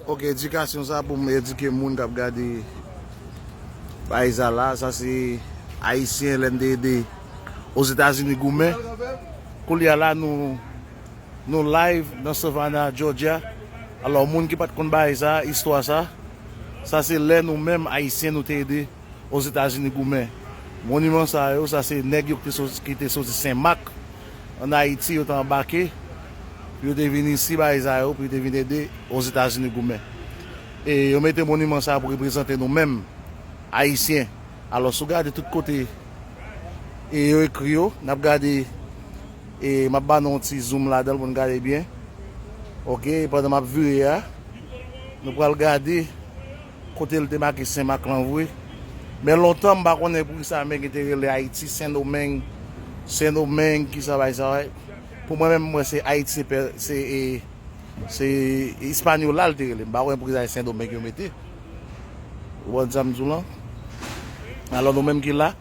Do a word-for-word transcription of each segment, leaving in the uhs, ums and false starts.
Ok, edikasyon sa pou m edike moun k ap gade bagay sa la. Sa se Ayisyen lè n te ede Ozetazini goumen. Koulye a la, nou, nou live nan Savannah, Georgia. Alò, moun ki pa t konn bagay sa, istwa sa, sa se lè nou menm Ayisyen nou te ede Ozetazini goumen. Moniman sa yo, sa se nèg yo ki te soti, ki te soti Senmak, ann Ayiti, yo te anbake, pou yo te vin isi, bagay sa yo, pou yo te vin ede Ozetazini goumen. E yo mete moniman sa pou reprezante nou menm, Ayisyen. Alò, si w gade tout kote, e yo ekri yo, n ap gade, e m ap ba nou yon ti zoom ladan l pou n gade byen. Ok, pandan m ap vire a, nou pral gade kote l te make Senmak lan vre. Men lontan, m pa konnen poukisa nèg yo te rele Ayiti Sendomeng, Sendomeng, kisa bay sa. Pou mwen menm, mwen se Ayiti, se pè, se, e, se Ispanyola l te rele. M pa konnen poukisa se Sendomeng yo mete. Ou konprann sa m di w lan? Alò, nou menm ki la,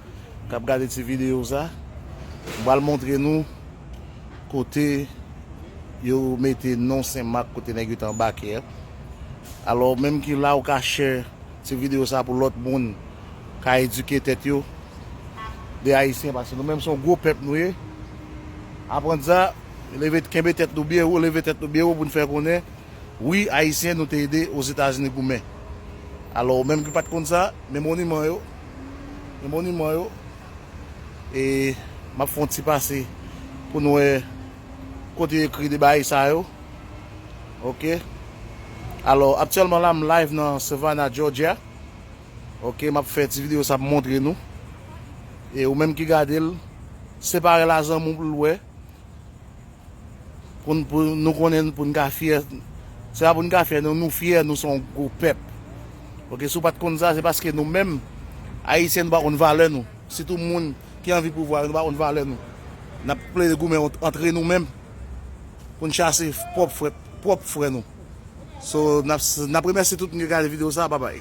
k ap gade ti videyo sa, m pral montre nou kote yo mete non Senmak, kote nèg yo te anbake a. Alò, ou menm ki la, ou ka share ti videyo sa pou lòt moun ka edike tèt yo de Ayisyen, paske nou menm se yon gwo pèp nou ye. Aprann sa, leve, kenbe tèt nou byen wo, leve tèt nou byen wo pou n fè konnen, wi, Ayisyen, nou te ede Ozetazini goumen. Alò, ou menm ki pa t konn sa, men moniman yo, men moniman yo, e m ap fè yon ti pase pou nou wè kote yo ekri de bagay sa yo. Ok. Alò, aktyèlman la, m live nan Savannah, Georgia. Ok, m ap fè ti videyo sa pou montre nou. E ou menm ki gade l, separe l a zanmi w pou l wè. Pou n, pou nou konnen, pou n ka fyè. Se pa pou n ka fyè, nou, nou fyè, nou se yon gwo pèp. Ok, si w pa t konn sa, se paske nou menm, Ayisyen, nou pa konn valè nou. Sitou moun ki anvi pouvwa yo, nou pa konn valè nou. N ap plede goumen ant, antre nou menm pou n chase pwòp frè, pwòp frè nou. So, n ap, n ap remèsye tout moun ki gade videyo sa, babay.